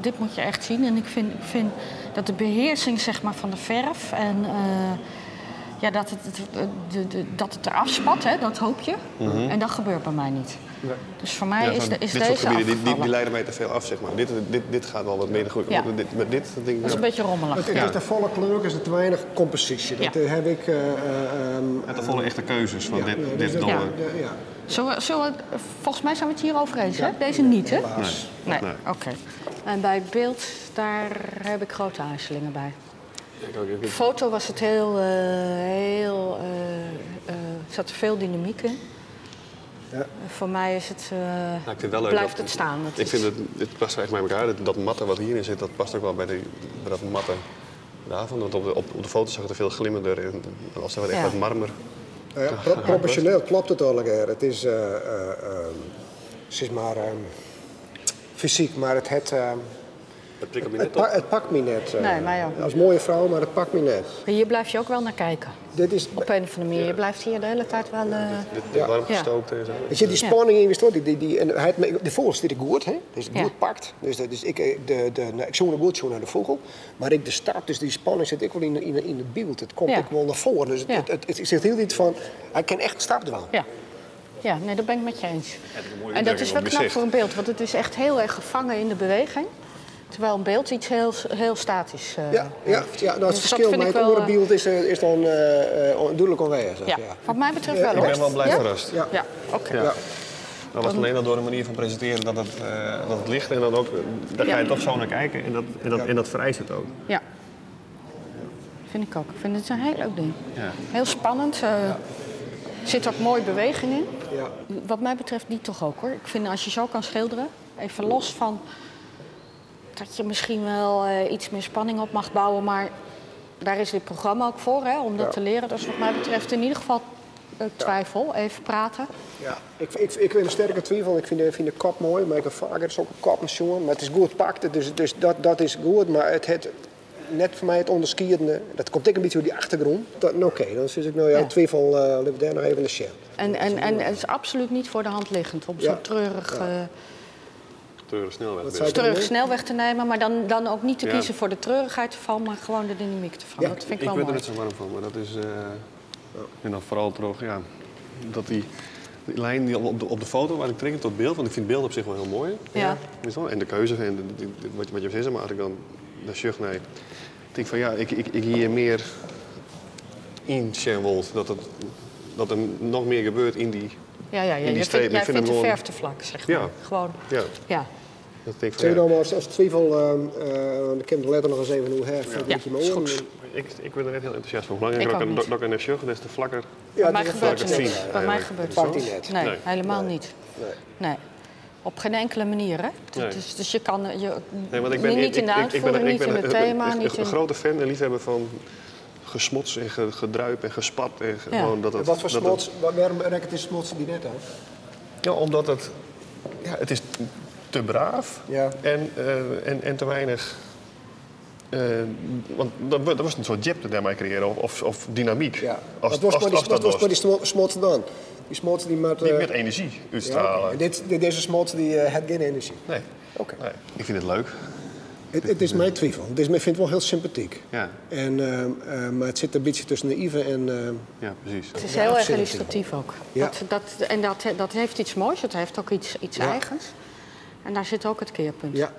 Dit moet je echt zien. En ik vind dat de beheersing, zeg maar, van de verf en ja, dat het eraf spat, hè, dat hoop je. En dat gebeurt bij mij niet. Nee. Dus voor mij Ja, is, zo'n- de, is dit soort deze gebieden die afgevallen. leiden mij te veel af, zeg maar. Dit gaat wel wat meer de goede kant op. Met dit, dat denk ik, Dat is een beetje rommelig. Het is de volle kleur, is er te weinig compositie. Dat heb ik. Met de volle echte keuzes van ja, dit, ja, dus dit dat- doen we. ja. Volgens mij zijn we het hierover eens, hè? Deze niet, hè? Helaas. Nee, Nee. oké. En bij beeld, daar heb ik grote aarzelingen bij. Ik ook, Foto was het heel, zat er veel dynamiek in. Ja. Voor mij is het, Nou, ik vind het wel leuk blijft dat- het staan. Het Ik is- vind het past echt bij elkaar. Dat matte wat hierin zit, dat past ook wel bij dat matte daarvan. Want op de foto zag het er veel glimmender en als er echt wat marmer. Nou ja, proportioneel klopt het al. Het is, zeg maar, fysiek, maar Het prikkelt me het, net op. het pakt me net. Nee, mij ook niet. Als mooie vrouw, maar het pakt me net. Hier blijf je ook wel naar kijken. Dit is, Op een of andere manier. Je blijft hier de hele tijd wel. Dit warm gestookte en zo. Weet je, die spanning in die, die, die, en hij het, de vogel zit goed, hè? Dus goed pakt. Dus ik, de, nou, ik zoek goed zo naar de vogel. Maar ik de start, dus die spanning zit ik wel in het beeld. Het komt ook wel naar voren. Dus het zegt heel iets van, hij kan echt een stap doen. Ja. Ja, nee, dat ben ik met je eens. het is een mooie En dat uitdrukking is wel op knap gezicht. voor een beeld, want het is echt heel erg gevangen in de beweging. Terwijl een beeld iets heel, heel statisch Ja, heeft. ja, nou, het Dus dat verschil vind met ik het wel, orenbeeld is dan duidelijk aanwezig. Ja, Ja. wat mij betreft wel, Ik hoor. ben wel blij Ja? verrast. Ja. Ja, oké. Ja. Ja. Dat was alleen al door de manier van presenteren dat het ligt en dan ook, daar ga je toch zo naar kijken en dat vereist het ook. Ja. Vind ik ook. Ik vind het een heel leuk ding. Ja. Heel spannend. Zit ook mooi beweging in. Ja. Wat mij betreft niet toch ook, hoor. Ik vind als je zo kan schilderen, even los van dat je misschien wel iets meer spanning op mag bouwen, maar daar is dit programma ook voor, hè, om dat te leren. Dus wat mij betreft in ieder geval twijfel, even praten. Ja, ik vind een sterke twijfel. Ik vind de kop mooi, maar ik heb vaker zo'n kop jongen. Maar het is goed pakt, dus dat is goed. Maar het net voor mij het onderskierdende, dat komt ook een beetje door die achtergrond. Dat, nou, oké, dan zit ik nou ja, twijfel, laten we daar nog even een share. En het is absoluut niet voor de hand liggend om zo'n treurig, Treurig snelweg. Wat dus. zei je? treurig snelweg te nemen, maar dan ook niet te kiezen voor de treurigheid ervan, maar gewoon de dynamiek ervan. Dat vind ik Ik wel werd er mooi. net zo warm van, maar dat is... En dan vooral toch, ja, dat die lijn die op de foto, waar ik trek tot beeld, want ik vind het beeld op zich wel heel mooi. Weet je wel? En de keuze en wat je zegt, maar als ik dan naar zucht, nee. Ik denk van ja, ik hier meer in Sherwold, dat er nog meer gebeurt in die, Ja, in die je streep. vindt, Ik jij vind vindt hem de gewoon- verf te vlak, zeg maar. Ja. Gewoon, Ja, ja. dat denk ik Zeg van, je ja. nou maar als twijfel, ik heb de letter nog eens even hoe her, Ja, ja, is goed. Ik ben er net heel enthousiast van. Hoe langer Ik ik ook niet. dat ik naar zucht, des te vlakker. Ja, Bij mij het is gebeurt er vlakker niks. zien, Bij mij eigenlijk. gebeurt Pakt niks. hij net. Nee, Nee. helemaal niet. Nee. Nee. Op geen enkele manier, hè? Nee. Dus je kan je, Nee, want ik ben, niet in de ik ben, uitvoering, ik niet ben in het thema, niet een in... grote fan en liefhebber van gesmots en gedruip en gespat. En gewoon dat En het, wat voor dat smots, waarom rekt het smots die net aan? Ja, omdat het, ja, het is te braaf en te weinig. Want dat was een soort diepte daarmee creëren of dynamiek. Ja. Als, wat was als, maar die, als dat wat was was. maar die smots dan? Die smots die met... Die met energie uitstralen. Ja, oké. Deze smots die heeft geen energie? Nee. Oké. Nee. Ik vind het leuk. Het is mijn twijfel. Het is, ik vind het wel heel sympathiek. En, maar het zit een beetje tussen de Ive en... Ja, precies. Het is heel erg illustratief ook. Ja. En dat heeft iets moois, het heeft ook iets eigens. En daar zit ook het keerpunt. Ja.